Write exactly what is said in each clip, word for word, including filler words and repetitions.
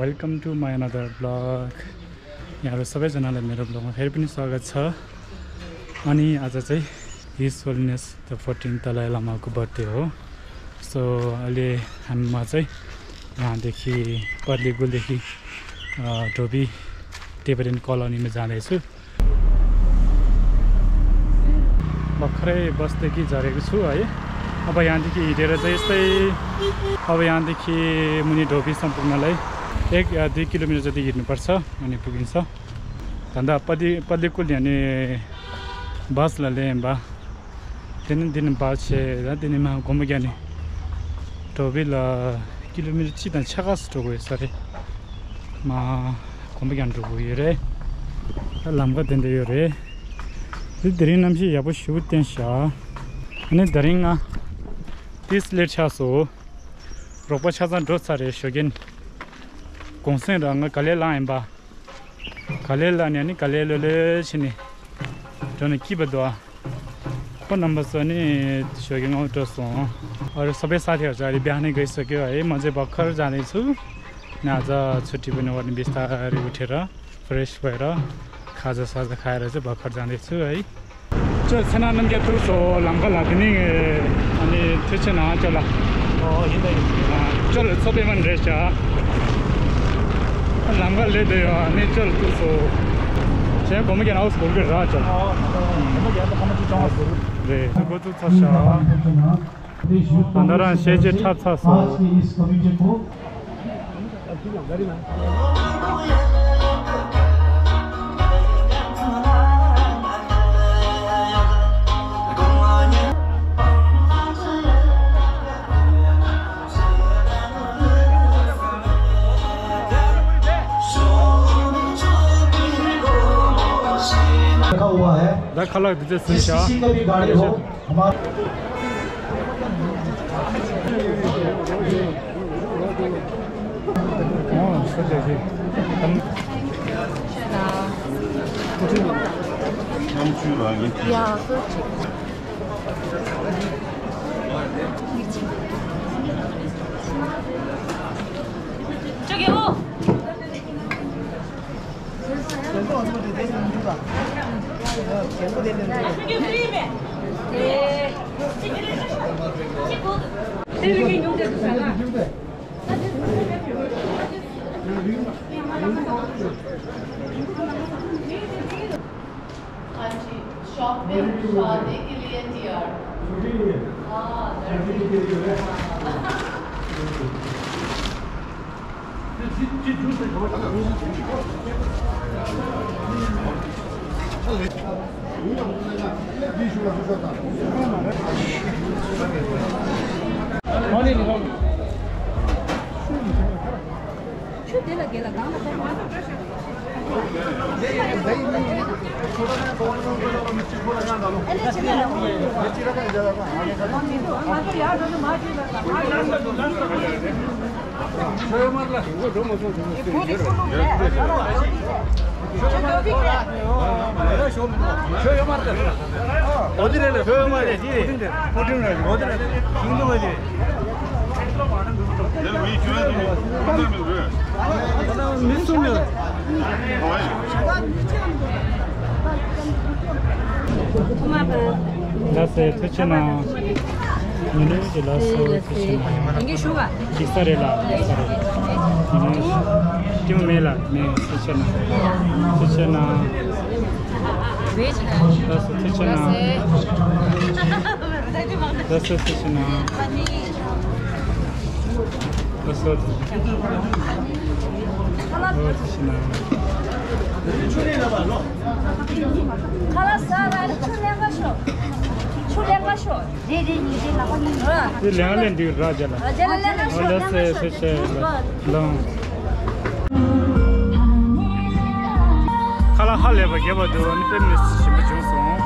Welcome to my another vlog. यहाँहरू सबैजनालाई मेरो भ्लगमा फेरि पनि स्वागत छ। अनि आज चाहिँ His Holiness the fourteenth Dalai Lama को बर्थडे हो। सो अहिले हामी, म चाहिँ यहाँदेखि पल्लीगुलदेखि, अ, धोबी टिबेटन कोलोनीमा जाँदैछु। भर्खरै बसदेखि झरेको छु है। अब यहाँदेखि हिँडेर चाहिँ यस्तै, अब यहाँदेखि मुनि धोबीसम्म पुग्नलाई एक या दुई किलोमिटर जति हिँड्नुपर्छ, अनि पुगिन्छ। धन्दा पल्ली, पल्लीगुल यानी बस ला ले बा। तेने दिन बाद छे, तेने दिन मा घुम गया नि। धोबी ला किलोमिटर ची ता छका स्टो गए सरे। मा घुम गया नि धोबी रे। लम्बा दिन दे यो रे। दि दरिंग नाम सी याबो शिव तें शा। अने दरिंग आ तीस लेट छा सो। रोपा छा सा ड्रो सा रे शोगेन। गोंसें रंग कले लाएं बा। ག་ལེ་ལ་ནི་ནི་ག་ལེ་ལོ་ལེ་ཕྱི་ནི་འགྲོ་ནི་སྐྱིད་པ་འདུག་ཨ། ཁོ་རྣམ་པ་ཚོ་ནི་ཞོགས་ཀྱི་ངོ་སྤྲོ་སོང་། और सबै साथीहरू चाहिँ अहिले बिहानै गइसक्यो है। म चाहिँ भर्खर जाँदैछु। नाजा छुट्टी पनि ओर्ने बिस्तारै उठेर फ्रेस भएर खाजा साजा खाएर चाहिँ भर्खर जाँदैछु है। ཅོ་ཚེ་ན་རྣམ་རྒྱལ་ཐུག་སོ་ལམ་ཁ་ལ་དེ་ནི་ཨ་ནི་ཐུག་ཆེ་ན་ཅོ་ལ། ཨོ་ཡིན་ད་ཡིན། ཅོ་ལ་ཚོ་པའི་མ་འདྲེས་བྱ། ལམ་ཁ་ལས་དེ་ཡོ་ཨ་ནི་ཅོ་ལ་ཐུག་སོ། ཁྱེད་གོ་མ་རྒྱལ་ཨའུ་སྐོར་གི་ར་ཅོ་ལ། ཨོ་གོ་མ་རྒྱལ་ད་གོ་མ་ཅི་ཅོང་ཨ་སྐོར་རེད། འགོ་ཚུགས་ཚར་ཤག་ད་ལྟ་རང་ཤེས་བྱེད་འཁྲབ་ཚར་སོང་། रखा हुआ है। ད་ཁ་ལག་འདི་ཚོ་ཟིན་བཞག किसी का भी गाड़ी हो, हमारा ཨོ་སོ་ཇེ་ཇེ། ཡ་སོ་ཇེ། ཅོ་གེ་ཨོ། हाँ जी, शॉपिंग शादी के लिए तैयार। हाँ, लड़की। ལགས་སོ་ཐུགས་རྗེ་གནང་། ཉིན་རེ་བཞིན་ལགས་སོ་ཐུགས་རྗེ་གནང་། ཡིན་གྱི་ཞུ་བ། ཅིག་ས་རེད་ལ་ས་རེད། ཉིན་རེ་བཞིན་ལྟད་མོ་མེད་ལ་མེད་ཐུགས་རྗེ་གནང་། ཐུགས་རྗེ་གནང་། ལགས་སོ་ཐུགས་རྗེ་གནང་། ལགས་སོ་ཐུགས་རྗེ་གནང་། ལགས་སོ་ཐུགས་རྗེ་གནང་། ཁ་ལག་ཟ་ར་ཆུ་ལེན་པ་ཤོག་ཆུ་ལེན་པ་ཤོག་རེ་རེ་གཉིས་རེ་ལག་པ་གཉིས། དེ་ལེན་ལེན་འདུག་ར་རྒྱ་ལ། རྒྱ་ལ་ལེན་པ་ཤོག་ལགས་ལེན་པ་སོ་ཤོག་སོ་ཤོག་ལོང་། ཁ་ལག་ཧ་ལས་པ་རྒྱས་པ་འདུག་ཨ་ནི་དཔེ་མི་སྲིད་ཞིམ་པོ་བྱུང་སོང་།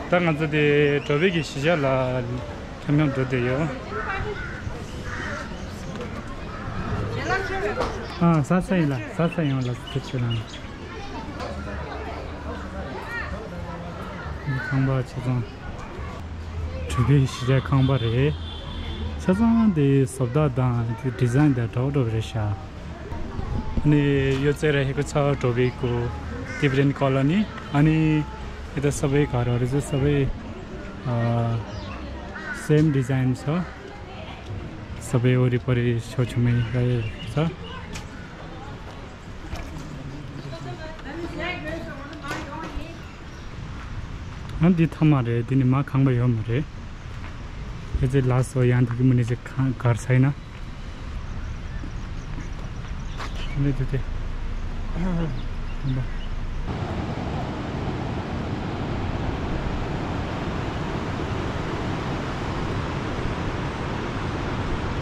ད་ང་ཚོ་དེ་གྲོ་བོད་ཀྱི་གཞིས་ཆགས་ལ་འཁྱམ་འཁྱམ་འགྲོ་བསྡད་ཡོད། ཨ། ས་ས་ཡིན་ལ། ས་ས་ཡོང་ལ་ཚུར་ཆུ་ལ། ཁང་པ་ཆ་ཚང་། གྲོ་བོད་གཞིས་ཆགས་ཁང་པ་རེད། ཆ་ཚང་དེ་བཟོ་ལྟ་དང་དེ་ཌི་ཛའིན་དང་འདྲ་བོ་འདྲ་བོ་རེད་ཤག་ཨ་ནི་ཡོད་ཚད་ར་ཧེ་ཀོ་ཚ་གྲོ་བོད་ཀོ་ཏི་བི་རན་ཀོ་ལོ་ནི། ཨ་ནི་ཨེ་ད་སབ་ཝེ་ག་ར་རེད་ཟེར། སབ་ཝེ་ཨ་སེམ་ཌི་ཛའིན་ཚོ། སབ་ཝེ་འོ་རི་པ་རི་ཤོ་ཆུ་མེ་ར་ཡོད་ས། ཨ་འདི་མཐའ་མ་རེད། འདི་ནི་མ་ཁང་པ་ཡོད་མ་རེད། ཨེ་ཙི་ལ་སོ་ཡང་འདི་གི་མུ་ནི་ཙི་ཁང་གར་ས་ཡིན་ན། འདི་འདི་འདི།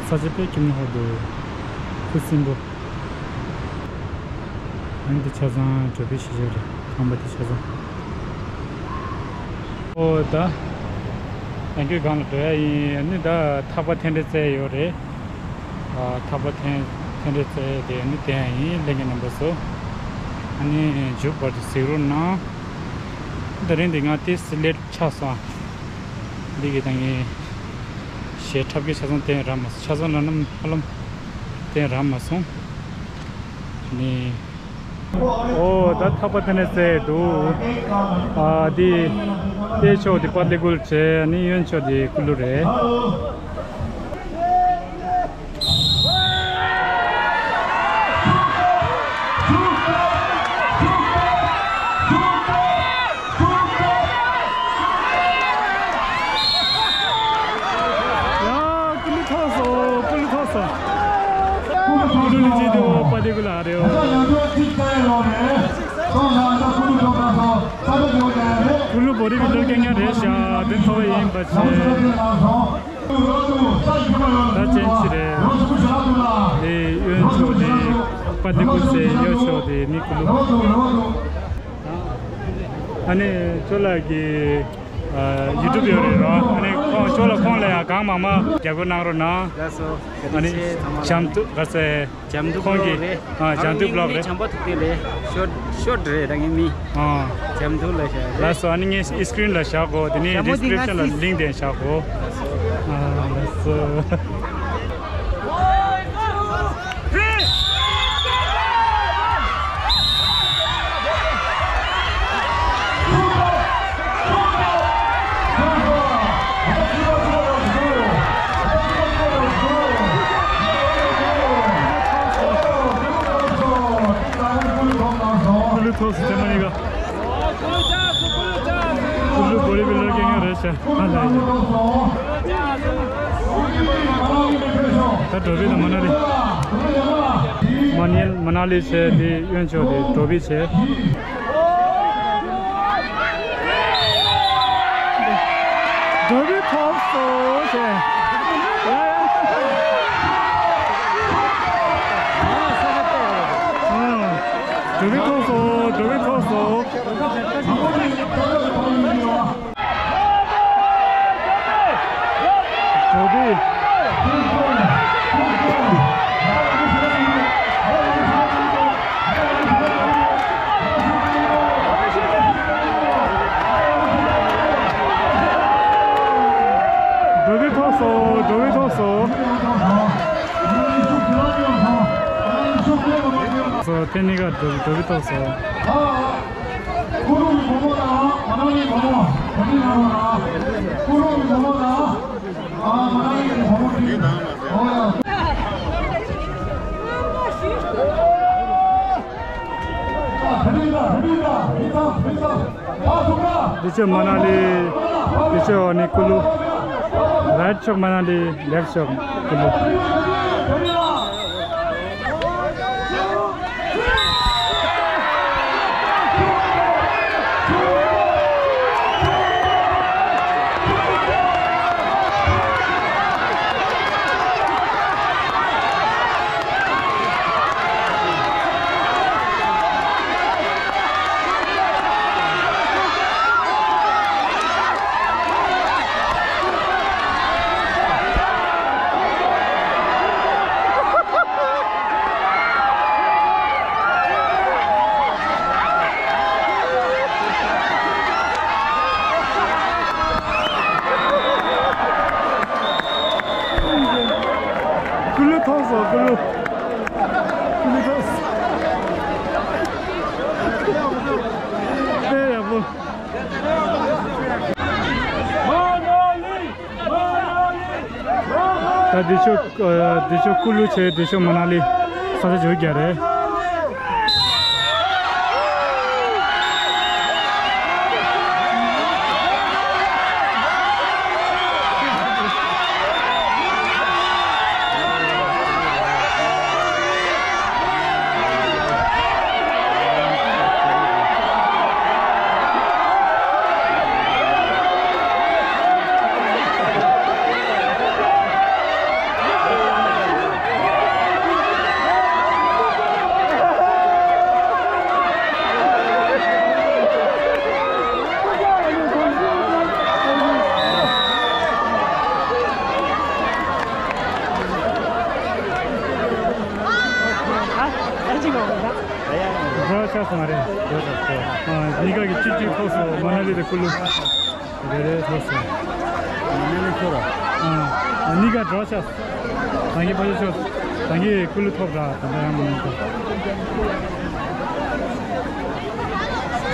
ས་ཆ་དཔེ་ཁྱིམ་ནི་ཧོ་འདུག་ཁུ་སིམ་པོ། ཨ་ནི་འདི་ཆ་ཚང་གྲོ་བོད་གཞིས་ཆགས་རེད། ཁང་པ་འདི་ཆ་ཚང་། ཨོ་ད། ཡང་ཁྱོད་སྒང་ལ་འགྲོ་ཡ་ཡིན། ཨ་ནི་ད་ཐག་པ་འཐེན་འདྲ་རྩེ་ཡོད་རེད། ཨ་ཐག་པ་འཐེན་འཐེན་འདྲ་རྩེ་དེ་ཨ་ནི་བསྟན་ཡ་ཡིན། ལྷན་རྒྱས་རྣམ་པ་ཚོ། ཨ་ནི་མཇུག་བར་དུ་གཟིགས་རོགས་གནང་། དེ་རིང་འདི་ང་ཏོག་ཙམ་ལེཊ་ཆགས་སོང་། འདི་གི་ད་ངས་གཞས་འཁྲབ་ཀྱི་ཆ་ཚང་བསྟན་རག་མ་སོང་། ཆ་ཚང་ལ་ནམ་ཧ་ལམ་བསྟན་རག་མ་སོང་། ནི། ཨོ་ད་ཐག་པ་འཐེན་ནས་རྩེ་འདུག་ཨ་འདི་ལྟེ་ཕྱོགས་འདི་པད་ལི་ཀུལ་བྱས། ནི་གཡོན་ཕྱོགས་འདི་ཀུ་ལུ་རེད། ཡ། ཀུ་ལུ་ཐོག་སོང་། ཀུ་ལུ་ཐོག་སོང་། ཀུ་ལུ་ལི་ཅི་དེ་འོ་པ་དེ་ཀུ་ལ་རེ་འོ། ཀུ་ལུ་བོ་རི་བི་ལོ་ཀན་ཡང་རེད་ཤག་དེ་ཐོག་ཡིན་པ་བྱས། ད་ཅན་ཅི་རེད། དེ་གཡོན་ཕྱོགས་དེ་པ་དེ་ཀུ་སེ། གཡོན་ཕྱོགས་དེ་ནི་ཀུ་ལུ། ཨ་ནི་ཅོ་ལགས་ཀྱི་ཨ་ཡུ་ཊུབ་ཡོད་རེད་རོ། ཨ་ནི་ཁོང་ཅོ་ལགས་ཁོང་ལ་ཡང་གང་མང་མང་རྒྱབ་སྐྱོར་གནང་རོགས་གནང་། ལགས་སོ། ཨ་ནི་བྱམས་ཐུབ་ག་ཚད་བྱམས་ཐུབ་ཁོང་གི་ལོག་རེད། ཨ་བྱམས་ཐུབ་ལོག་རེད། བྱམས་པ་ཐུབ་བསྟན་རེད། ཤོར་ཤོར་རེད་ད་ངའི་མིང་། ཨ་བྱམས་ཐུབ་ལ་བཞག་རེད། ལགས་སོ། ཨ་ནི་ངས་སི་ཀི་རིན་ལ་བཞག་གོ། དེ་ནས་ཌི་སི་ཀི་རིབ་ཤན་ལ་ལིང་ཀི་དེ་བཞག་གོ། ཨ་ལགས་སོ། ཀུ་ལུ་ཐོག་སུ་དེ་མ་ནི་ག་ཀུ་ལུ་བོ་རི་བི་ལོ་ཀན་ཡང་རེད་ཤག་ཨ་ལ་ཡ། ད་གྲོ་བོད་དང་མ་ན་ལི། མ་ནི་མ་ན་ལི་བྱས། དེ་གཡོན་ཕྱོགས་དེ་གྲོ་བོད་བྱས། གྲོ་བོད་ཐོག་སོང་ཟེར། གྲོ་བོད་ཐོག་སོང་། གྲོ་བོད་ཐོག་སོང་། གྲོ་བོད། གྲོ་བོད་ཐོག་སོང་། གྲོ་བོད་ཐོག་སོང་། སོ་དེ་ནི་ག་གྲོ་གྲོ་བོད་ཐོག་སོང་། ཀུ་རུ་གི་བུ་མོ་དང་མ་ན་ལི་བུ་མོ། བུ་ཁྲིད་གནང་རོགས་གནང་། ཀུ་རུ་གི་བུ་མོ་དང་། ཨ་མ་ན་ལི་གི་བུ་མོ་ཁྲིད། ཨོ་ཡ། འདི་ཕྱོགས་མ་ན་ལི། འདི་ཕྱོགས་ནི་ཀུ་ལུ། རའིཊ་ཕྱོགས་མ་ན་ལི། ལེཕཊ་ཕྱོགས་ཀུ་ལུ། ཐོག་སོ་ཀུ་ལུ། ཀུ་ལུ་ཐོག་སོ། ཨེ་ཡག་པོ། ད་འདི་ཕྱོགས་འདི་ཕྱོགས་ཀུ་ལུ་བྱས། འདི་ཕྱོགས་མ་ན་ལི། ས་ཆ་ཇོ་བརྒྱ་རེད། འགྲོ་ཆགས་སོང་བ་རེད། ཨ། གཉིས་ཀ་གི་གཅིག་གཅིག་ཐོག་སོང་། མ་ན་ལི་དང་ཀུ་ལུ། རེ་རེ་ཐོག་སོང་། མ་ན་ལི་ཐོག་ར། ཨ། གཉིས་ཀ་འགྲོ་ཆགས། ད་གིན་ཕ་ཆོས་ཆོས། ད་གིན་ཀུ་ལུ་ཐོག་ར། ད་ལྟ་ཡང་མ་ནུས་ཐོག།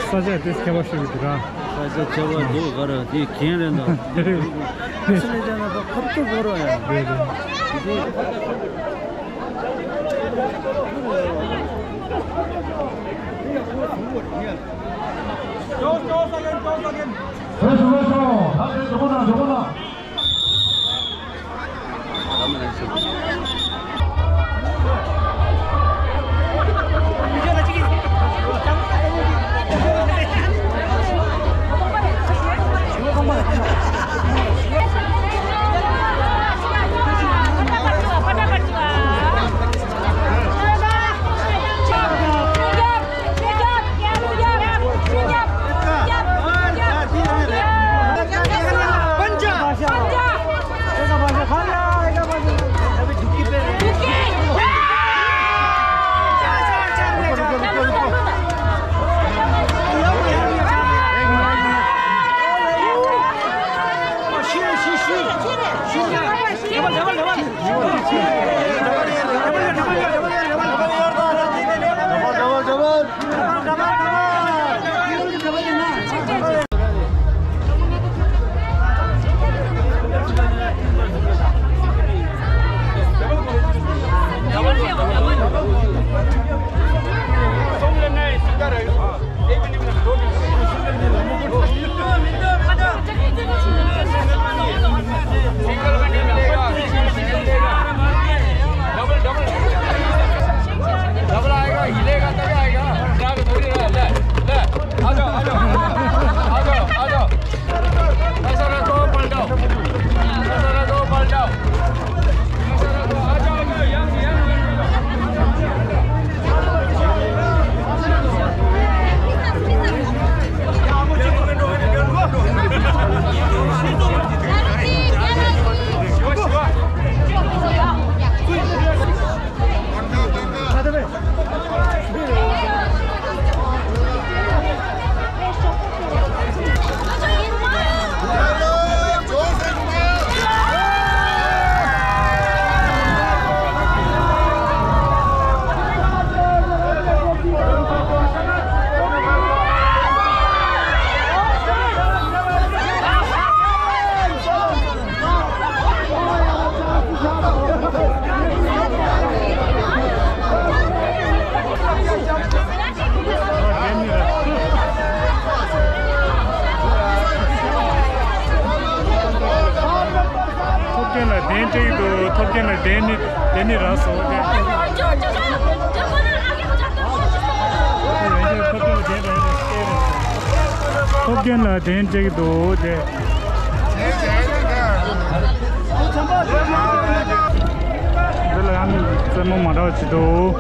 ས་ཆ་དེ་ཁྱད་པར་ཤོས་ཀྱི་འདུག་ར། ས་ཆ་ཁྱད་པར་འདུག་ག་ར། དེ་གན་རེད་འདུག། ཆི་ལི་ཅན་ན་ད་ཁབ་ཏུ་བོ་རོ་ཡ། རེད་རེད། सिंगल में नहीं मिलेगा। Double, double. डबल आएगा, हिलेगा तभी आएगा। ड्राइवर थोड़ी रहा, ले, ले। आ जाओ, आ जाओ। आ जाओ, आ जाओ। ऐसा रखो, पलटाओ। ऐसा रखो, पलटाओ। ऐसा रखो, आ जाओ, आ जाओ। यंग, यंग, यंग। ཐོབ་རྒྱན་ལ་གདན་སྤྲད་ཀྱི་འདུག། ཐོབ་རྒྱན་ལ་གདན་ནི་གདན་ནི་རག་སོང་། ཐོབ་རྒྱན་ལ་གདན་སྤྲད་ཀྱི་འདུག། ཐོབ་རྒྱན་ལ་གདན་སྤྲད་ཀྱི་འདུག། དེ་འདི་ལ་ཡང་རྩེད་མོ་མ་འདྲ་བ་ཅིག་འདུག།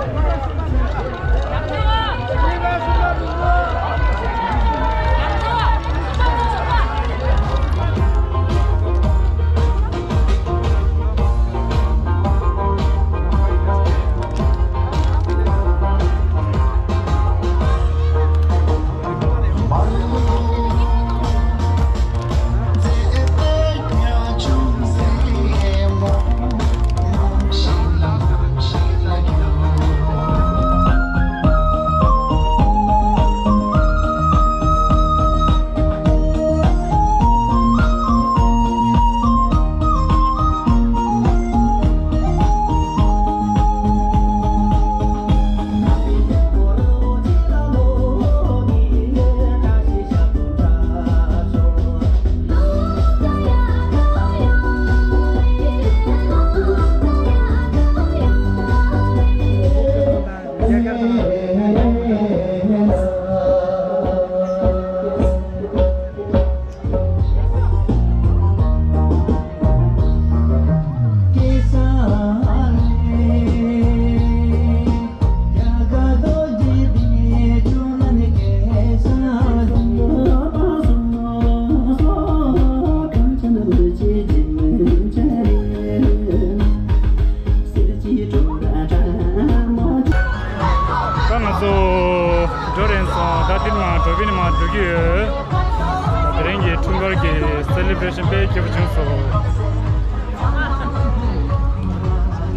ཤིང་པའི་སྐྱིད་པོ་བྱུང་སོང་།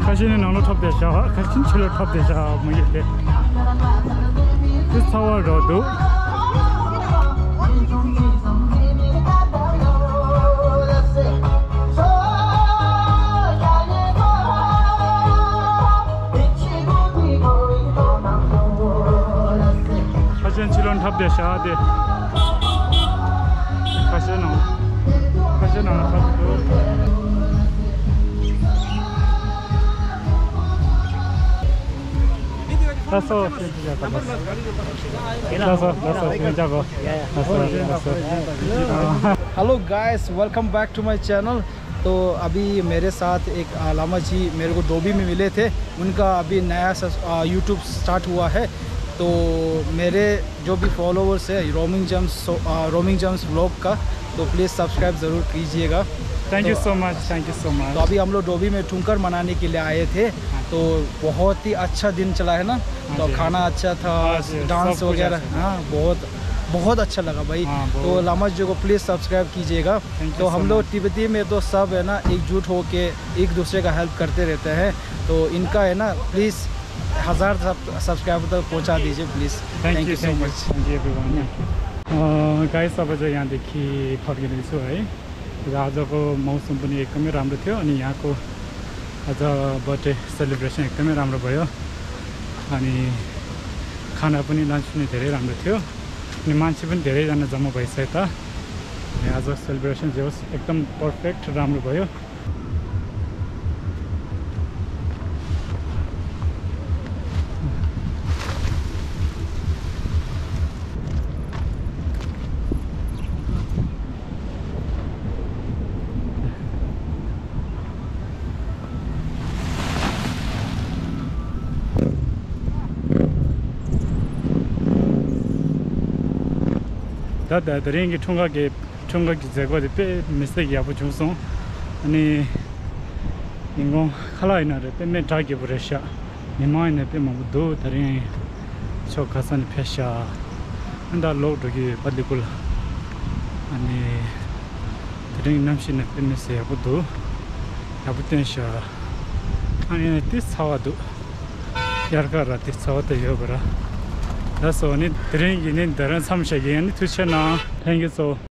ཁ་ཤས་ནི་ནང་ལོགས་འཁྲབ་བསྡད་བཞག་ཁ་ཤས་ཕྱི་ལོགས་འཁྲབ་བསྡད་བཞག་མ་གི་དེ། དེ་ཚ་བ་རོ་འདུག་ཁ་ཤས་ཕྱི་ལོགས་འཁྲབ་བསྡད་བཞག་དེ། ཁ་ཤས་ནང་། ཁ་ཤས་ནང་ལ་འཁྲབ་འདུག་ལགས་སོ། ལགས་སོ། ལགས་སོ། ལགས་སོ། Hello guys, welcome back to my channel. तो अभी मेरे साथ एक अ, लामा जी मेरे को डोबी में मिले थे। उनका अभी नया यूट्यूब स्टार्ट हुआ है। तो मेरे जो भी फॉलोअर्स है roaming germs, roaming germs vlog का, तो प्लीज़ सब्सक्राइब ज़रूर कीजिएगा। Thank you so much, thank you so much. तो अभी हम लोग डोबी में ठुमकर मनाने के लिए आए थे। तो बहुत ही अच्छा दिन चला है ना। तो खाना अच्छा था, डांस वगैरह। हाँ, बहुत बहुत अच्छा लगा भाई। तो लामा जी को प्लीज़ सब्सक्राइब कीजिएगा। तो हम लोग तिब्बती में तो सब है ना, एकजुट होके एक दूसरे का हेल्प करते रहते हैं। तो इनका है ना, प्लीज़ हज़ार सब्सक्राइबर तक पहुंचा दीजिए please. Thank you so much. Thank you everyone. Guys, अब चाहिँ यहाँदेखि फर्किँदैछु है। र आजको मौसम पनि एकदमै राम्रो थियो, अनि यहाँको आज बर्थडे सेलिब्रेसन एकदमै राम्रो भयो। अनि खाना पनि, लन्च पनि धेरै राम्रो थियो, अनि मान्छे पनि धेरैजना जम्मा भइसक्यो त। अनि आज सेलिब्रेसन जे होस्, एकदम पर्फेक्ट, राम्रो भयो। ད་ད་དེ་རིང་གི་འཁྲུངས་སྐར་གྱི་འཁྲུངས་སྐར་གྱི་མཛད་སྒོ་དེ་དཔེ་མི་སྲིད་ཡག་པོ་བྱུང་སོང་། ཨ་ནི་ཉིན་གུང་ཁ་ལག་ཡིན་ན་རེད། དཔེ་མི་སྲིད་རྒྱས་པོ་རེད་ཤག་མི་མང་ཡིན་ན་དཔེ་མང་པོ་འདུག་དེ་རིང་ཕྱོགས་ག་ས་ནས་ཕེབས་ཤག་ཨ་ད་ལོག་འགྲོ་གི་ཡོད་པ་ལི་ཀུ་ལ། ཨ་ནི་དེ་རིང་གནམ་གཤིས་ནི་དཔེ་མི་སྲིད་ཡག་པོ་འདུག་ཡག་པོ་བསྟན་ཤག་ཨ་ནི་ཏི་ཚ་བ་འདུག་དབྱར་ཁ་ར་ཏི་ཚ་བ་དེ་ཡོད་པ་ར། ད་སོ་ནི་དེ་རིང་གི་ནི་འདི་རང་མཚམས་བཞག་གི་ཡིན། ཐུགས་རྗེ་གནང་། ལྷན་རྒྱས་ཚོ།